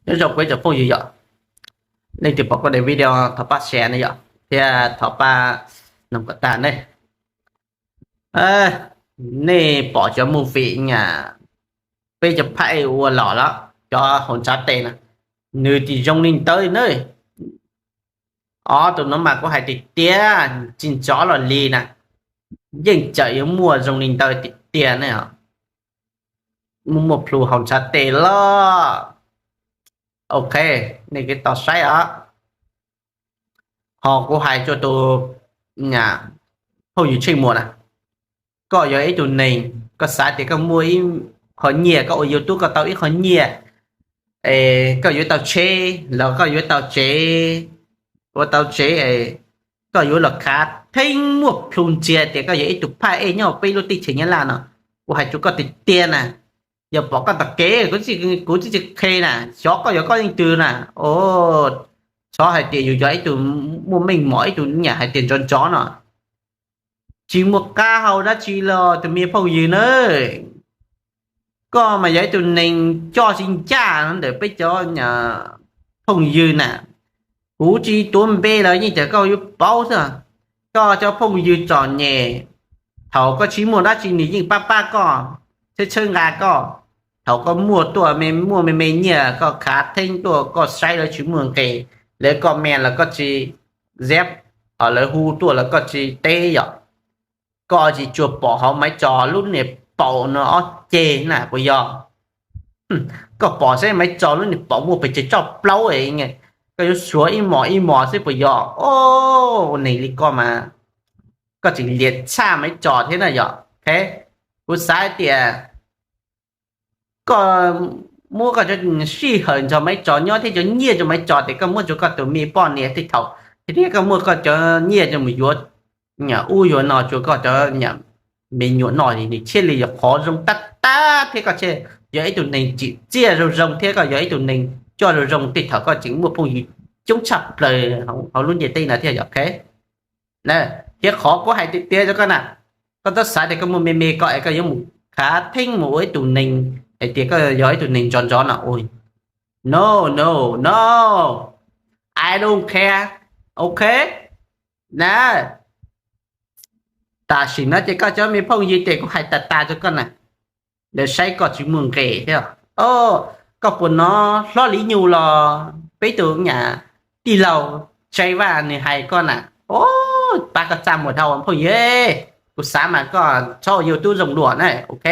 Nyob zoo kuv ib tsoom phooj ywg yom, leej twg pom kuv daim video thov pab share ne yom, thiab thov pab noog kom tag ne. Nej pom cov movie na, peb cov phab ej ua los los, cov hauv ntshav tes na, nws tsis zoo li ntawd na. Ob tug no mas kuv hais tiag tiag, tsis ntxov los li na, yeej tseem yuav muaj zoo li ntawd tiag tiag ne. Muaj muaj plhu hauv ntshav tes los. Ok, nej kuj tau saib os. Ho kuv hais rau tus phooj ywg Tsheej Muas na, koj yog ib tug neeg, koj xav tias koj muaj ib qho nyiaj, koj ua YouTube koj tau ib qho nyiaj, es koj yuav tau tsheb los koj yuav tau tsev, ua tau tsev, koj yuav los khav theeb muaj plhu ntxiag tias koj yog ib tug phaj ej nyob peb lub teb chaws Nyab Laj no. Kuv hais rau koj tiag tiag na, yog pom koj tom kev kuv twb tsis qhia na, xyov koj yog koj leej twg na. Txhob hais tias yus yog ib tug muaj meej mom, ib tug nyam hais tias ntsov ntsov no. Tsis muaj qab hau dab tsi los tus me phooj ywg na. Koj mas yog ib tug neeg coj tsis ncaj ntawm peb cov phooj ywg na. Kuv tsis tuav npe los yeej tias koj yuav paub xwb. Koj cov phooj ywg txom nyem, thaum koj tsis muaj dab tsi nws yeej pab pab koj, txhawb txhawb nqa koj. Thaum koj muaj tuaj, muaj me me nyiaj koj khav theeb tuaj koj saib lawv tsis muaj nqis, lawv koj me los koj tsis zeb, lawv hu tuaj los koj tsis teb yom. Koj tsis tsuas pom hauv Maiv Tso lub niag paum no ob ceg na puas yog? Koj pom saib Maiv Tso lub niag paum muaj pes tsawg tsob plaub, koj yuav suav ib mos ib mos xwb puas yog? Ua neeg li koj mas koj tseem liam txhaj Maiv Tso thiab na yom. Kuv xav tias koj muab koj cov sij hawm nrog Maiv Tso nyob thiab cov nyiaj rau Maiv Tso tias koj muab rau koj tus me poj niam tej thaum, thiab koj muab koj cov nyiaj rau mus yuav ub yuav no rau koj cov me nyuam no, nws thiaj li yog qhov zoo tab tab thiab koj thiaj yog ib tug neeg tsim txiaj zoo zoo thiab koj yog ib tug neeg coj zoo zoo tej thaum koj tseem muaj phooj ywg coob tshaj plaws hauv lub ntiaj teb no thiab yom. Thiab qhov kuv hais tiag tiag rau koj na, koj twb xav tias koj muaj me me ko es koj yuav mus khav theeb mus ua ib tug neeg hais tias koj yog ib tug neeg ntsov ntsov no. No, no, no, I don't care. Ok na, tam sim no ces koj cov me phooj ywg ces kuv hais tas tas rau koj na, lawv saib koj tsis muaj nqis thiab. Koj puas hnov Hlob Lis Nyug los peb tus nyam tij laug Tsai Vaj nws hais koj na? Pab koj txaj muag dhau phooj ywg, kuv xav mas koj txhob ua YouTube zoo dua na. Ok,